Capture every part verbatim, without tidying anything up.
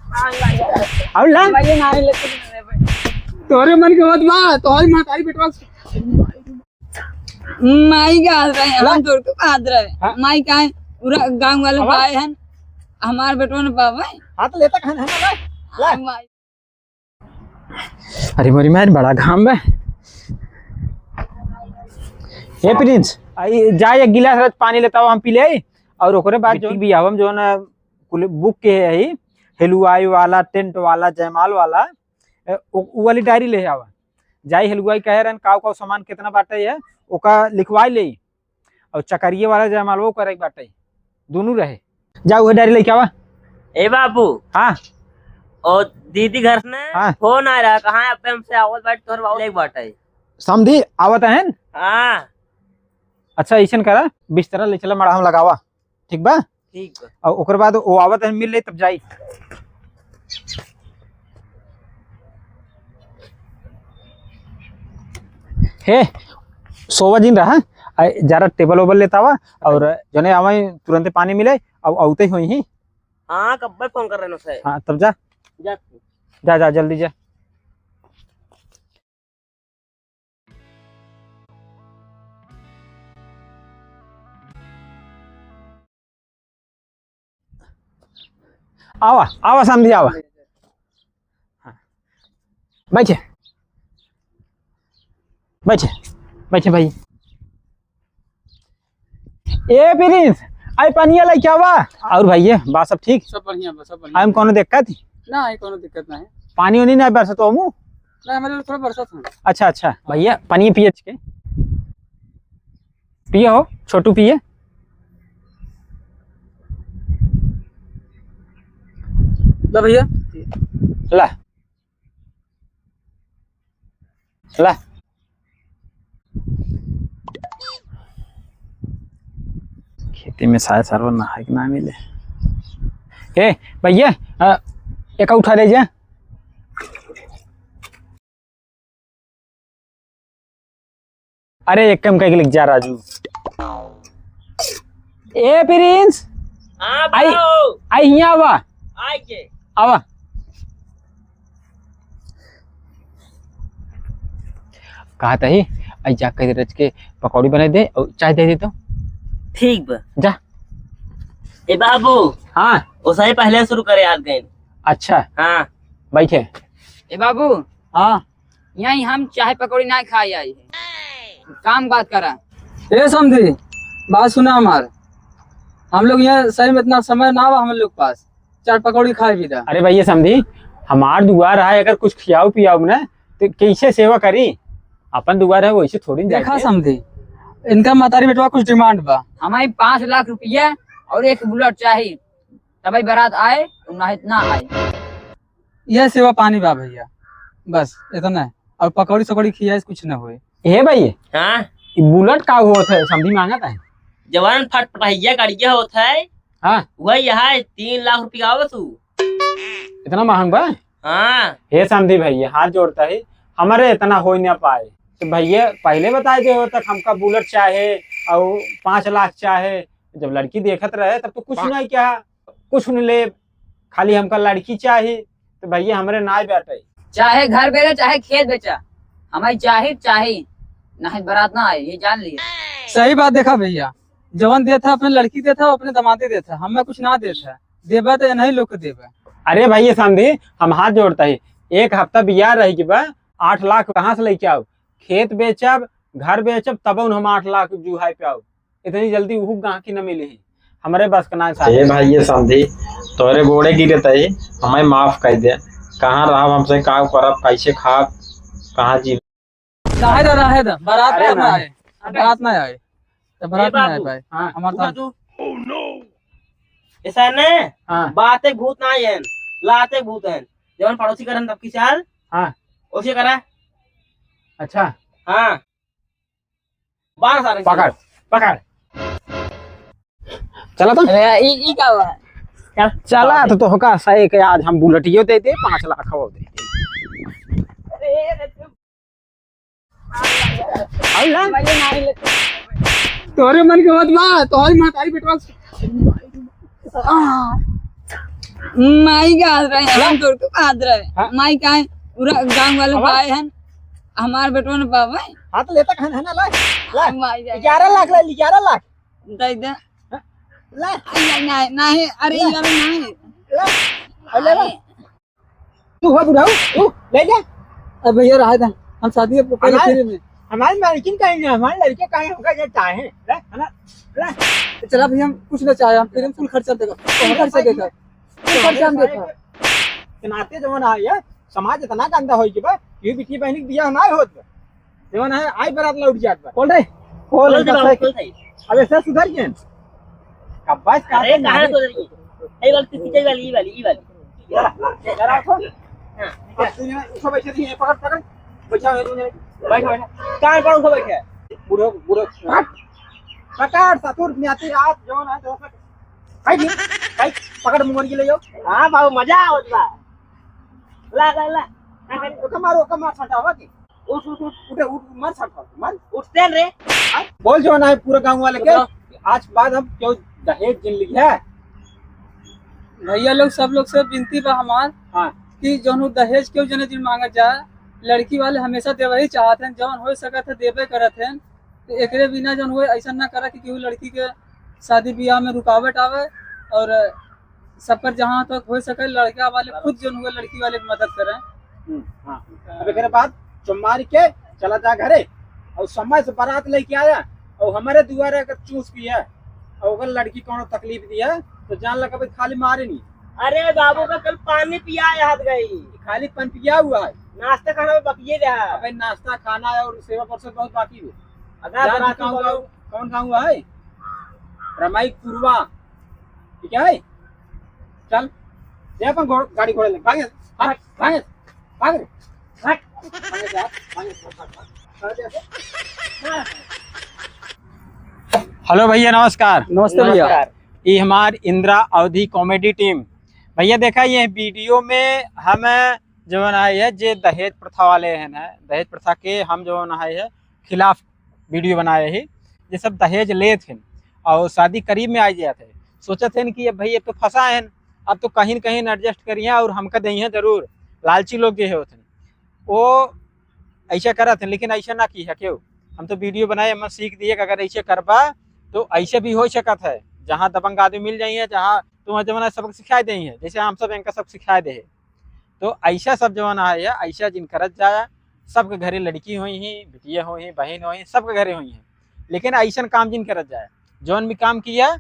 और ला। भाई, ये नारे लेते नहीं भाई। तोरे मन के होत बा, तोहरी महतारी बेटवा। माई का हाथ रहे, हम ला। तोर के हाथ रहे। हाँ। माई का है, पूरा गाँव वालों अब? का है, हमार बेटवा न पावे। हाँ, तो लेता कहाँ है ना, ला। ला। हाँ, माई। अरे मोरी माई, बड़ा घाम बा। ए प्रिंस, आई जा, एक गिलास रच पानी लेता हो, हम पी ले। और ओकरे बाद जो भी आवम, जो ना कुल बुक के है, हलवाई वाला, टेंट वाला, जयमाल वाला, ए, उ, उ वाली डायरी ले आवा। जाई हलवाई कहे रहन, काव काव सामान कितना बाटे है, ओका लिखवाई ले। और चकरिए वाला जयमालवो करे के बाटे, दोनों रहे। जा, उहे डायरी लेके आवा। ए बाबू। हाँ। ओ दीदी घर से ने हाँ। फोन आ रहा, कहाँ है? अबे हमसे आवत बाटे, तोहर बाबू लेके बाटे। समधी आवत है न? हाँ। अच्छा, ऐसन करा, बिस्तरा ले चला, मड़हा में लगावा, ठीक बा? ठीक बा। और ओकर बाद वो आवत है, मिल ले, तब जाई। हे, सोवा जिन रहा, आ, जरा टेबल वेबल लेता हुआ, और जने आवे तुरंते पानी मिले, अब आउते ही होई ही। हाँ, कब्बे फोन कर रहे हैं उसे। हाँ, तब जा। जा। जा, जा, जल्दी जा। आवा, आवा, समधी, आवा। हाँ। बैठे, बैठे, बैठे भाई। ए प्रिंस, आई पनिया लेके आवा। और भैया, बात सब ठीक? सब बढ़िया बा, सब बढ़िया। हम कोनो दिक्कत? ना, आई कोनो दिक्कत ना है। पानी उनी ना बरसत हो मु? ना, हमारे थोड़ा बरसत है। अच्छा, अच्छा। भैया, पानी पिए के? पिए हो, छोटू पिए। ला भैया। ला। ला। खेती में शायद सरवा नहाए के ना मिले। ए, भैया, अ, एक उठा ले जा। अरे, एक काम करके लिख जा, राजू। ए, प्रिंस। हाँ, आई, बाबू। आई, हियाँ आवा। आई के? आवा। कहा तही, आई जा कह रच के पकौड़ी बनाई दे और चाय दे दे तो। ठीक बा। जा। ए बाबू। हाँ। ओसही पहले शुरू करे आज गए। अच्छा। हाँ। बैठे। ए बाबू। हाँ। यहीं हम चाय पकौड़ी ना खाए आई है, काम बात करा। ए समधी, बात सुना हमार, हम लोग यहाँ सही में इतना समय ना बा हम लोग पास, चाट पकौड़ी खाए भी दा। अरे भैया समधी, हमार दुआर है, अगर कुछ खियाओ पियाओ ना तो कैसे सेवा करी? अपन दुआर है, वैसे थोड़ी ना देखा जाए। समधी, इनका मतारी बेटवा कुछ डिमांड बा। हमारे पाँच लाख रुपया और एक बुलेट चाहिए, तबई बारात आए, नाहीं त ना आए। यह सेवा पानी बा भैया, बस इतना है। और पकौड़ी सकौड़ी खियाए से कुछ न होए। हे भाई, हाँ? ई बुलेट का होत है, समधी मांगत है? जवान फटफटहिया गाड़िया होत है। हाँ। वही यहाँ तीन लाख रुपया आवे तू। इतना महंग बा? हाँ। हे समधी भैया, हाथ जोड़ता है, हमारे इतना हो ही ना पाए। तो भैया पहले बताए दे हो तक हमका बुलेट चाहे और पाँच लाख चाहे, जब लड़की देखत रहे तब तो कुछ नहीं कहा, कुछ नहीं ले, खाली हमका लड़की चाही, तो भैया हमरे नाय बाटे। चाहे घर बेचा, चाहे खेत बेचा, हमारी चाही, चाही, नाहीं बारात ना आए, ये जान लिया। सही बात देखा भैया, जवन देत है अपने लड़की देत है, अपने दमादे देत है, हमें कुछ ना देत है, देबा तो नहीं लोग के देबा। अरे भैया समधी, हम हाथ जोड़ता है, एक हफ्ता बियाह रह के बा, आठ लाख कहाँ से लेके आओ? खेत बेचब, घर बेचब, तब उन हम आठ लाख जुहाई पे आओ। इतनी जल्दी उहू गाहकी न मिली ही, हमरे बस के ना साथ। ए भाई, ये समधी, तोरे गोड़े गिरे तई, हमें माफ कर दे। कहाँ रहब हमसे, का करब, कैसे खाब, कहाँ जी? रहे दा, रहे दा, बारात अरे ना ना। आए, बारात ना आए, तो बारात ए ना आए बाबू। पाए। हाँ। हमार उठा तो तू। ऐसा ने, हाँ। बातें भूत ना आए, लाते भूत हैं। जवन पड़ोसी करन तब की चाल, हाँ। उसे करा। अच्छा। हाँ। बारह साल पकड़, पकड़। चला तो। अरे, ई, ई का हुआ? चल। चला तो, तो होका सही के आज हम बुलेटियो दे दे, पाँच लाख हो दे दे। अरे, अरे, तुम अरे, ना। तोरे मन के होत बा, तोहरी महतारी बेटवा। आ। माई का हाथ रहे, हम तोर के हाथ रहे। हाँ। माई का है, पूरा गाँव वाले आवाज? पाए हैं, हमार बेटवा न पावे। हाँ, तो लेता खान है ना, ला, ला। माई जाए। ग्यारह लाख ला, ग्यारह लाख। दे दे। हाँ? ला। नहीं, नहीं, नहीं, अरे, ला। ये वाला नहीं। ला। और ले ला। नहीं। तू हो बुढ़ऊ, तू ले जा। अब भैया रहा था, हम शादी अब पहले हमारे, free में। हमारे मालकिन का ही नहीं, हमारे लड़के का ही हमका ये चाहे। ले, है ना? ले। चला भैया, हम कुछ ना चाहे, हम free में full खर्चा देगा, full खर्चा देगा, full खर्चा हम देगा। के नाते जवन आ ये समाज इतना गंदा होई के बा, ये बिटिया बहनी के बियाह ना होत बा। जवन है, आई बारात लौट जात बा। खोल रे, खोल खोल दे इनका बाबू, साइकिल। खोल दे। अब ऐसे सुधर गए। अब बस का अरे, कहाँ सुधर गई? ये वाली, पीछे वाली, ये वाली, ये वाली। जरा, जरा उठो। हाँ। अब तू यहाँ उठो, बैठे नहीं है, पकड़, पकड़। बैठा है तूने। बैठ, बैठ। कहाँ पर उठो बैठे? बूढ़ो, बूढ़ो। हट। पकड़, ससुर, न्याती, आज जवन है, दोस्त। भाई, भाई, पकड़, मुंगन के ले जाओ। हाँ बाबू, मजा आवत बा। ला, ला, ला। ओके मारो, ओके मार, फटावा की। उठ, उठ, उठ। उठे, उठ, मार, छाट, छाट, मार। उठते रे। बोल जो ना है पूरा गाँव वाले के, बताओ। आज बाद हम क्यों दहेज जिन लिया है? भैया लोग, सब लोग से विनती बा हमार हाँ। कि जौन दहेज क्यों जने जिन मांगा जाए, लड़की वाले हमेशा देवे ही चाहत हैं, जौन हो सकत है देवे करत हैं। तो एकरे बिना जौन हुए ऐसा ना करा कि केहू लड़की के शादी ब्याह में रुकावट आवे और सबकर जहाँ तक हो सके लड़का वाले खुद जौन हुए लड़की वाले की मदद करें। हम्म, हाँ। अब एकरे बाद चुम्मारी के चला जा घरे और समय से बारात लेके आया और हमारे दुआरे अगर चूस पिया और अगर लड़की कौनो तकलीफ दिया तो जान लगा भाई खाली मारे नहीं। अरे बाबू का कल पानी पिया याद गई। खाली पानी पिया हुआ है। नाश्ता खाना में बकिए रहा। अबे नाश्ता खाना है और सेवा परसों बहुत बाकी है। अगर जान बारात कौन में गाँव, कौन गाँव है? रमाई पुरवा। ठीक है, चल, दे अपन घोड़-, गाड़ी घोड़े ले, भागे, भाग, भागे, भाग रे, भाग, भागे जा, भागे, भाग, भाग, भाग, भाग, भाग। हेलो भैया, नमस्कार। नमस्ते भैया। नमस्कार। ये हमार इंदिरा अवधी comedy team। भैया देखा, ये video में हम जवन है, ये जे दहेज प्रथा वाले हैं ना, दहेज प्रथा के हम जवन है, ये खिलाफ video बनाए ही। ये सब दहेज लेत हैं और शादी करीब में आ जात है, सोचत हैं कि अब भाई, अब तो फंसा है, अब तो कहीं न कहीं adjust करिए और हमका दइहे जरूर। लालची लोग जे होत हैं, वो ऐसा करत हैं, लेकिन ऐसा ना की है क्यों। हम तो video बनाए, हम सीख दिए कि अगर ऐसे करबा तो ऐसे भी हो सकत है, जहाँ दबंग आदमी मिल जाइए, जहाँ तुम जमाना सबक सिखाए दे हैं, जैसे हम सब इनका सबक सिखाए दे हैं। तो ऐसा सब जमाना है, ऐसा जिन करत जाया, सबके घरे लड़की होई ही, बिटिया होई ही, बहन होई ही, सबके घरे होई ही, लेकिन ऐसन काम जिन करत जाए। जौन भी काम किया,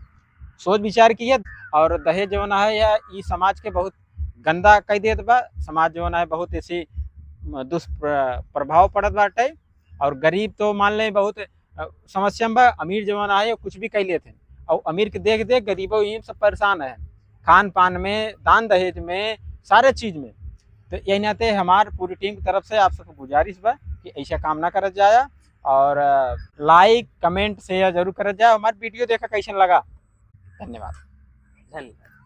सोच विचार किया। और दहेज जौन है, या ई समाज के बहुत गंदा कई देत बा। समाज जौन है, बहुत ऐसी दुष्प्र-, प्रभाव पड़त बाटे। और गरीब तो मान ले बहुत, अ, समस्या में बा, अमीर जौन है, कुछ भी कई लेत हैं। और अमीर के देख देख गरीबों ही सब परेशान है, खान पान में, दान दहेज में, सारे चीज में। तो यही नाते हमार पूरी team की तरफ से आप सबको गुजारिश बा कि ऐसा काम ना करत जाया। और, अ, like, comment, share जरूर करत जाए। हमार video देखा कैसन लगा। धन्यवाद। धन्यवाद।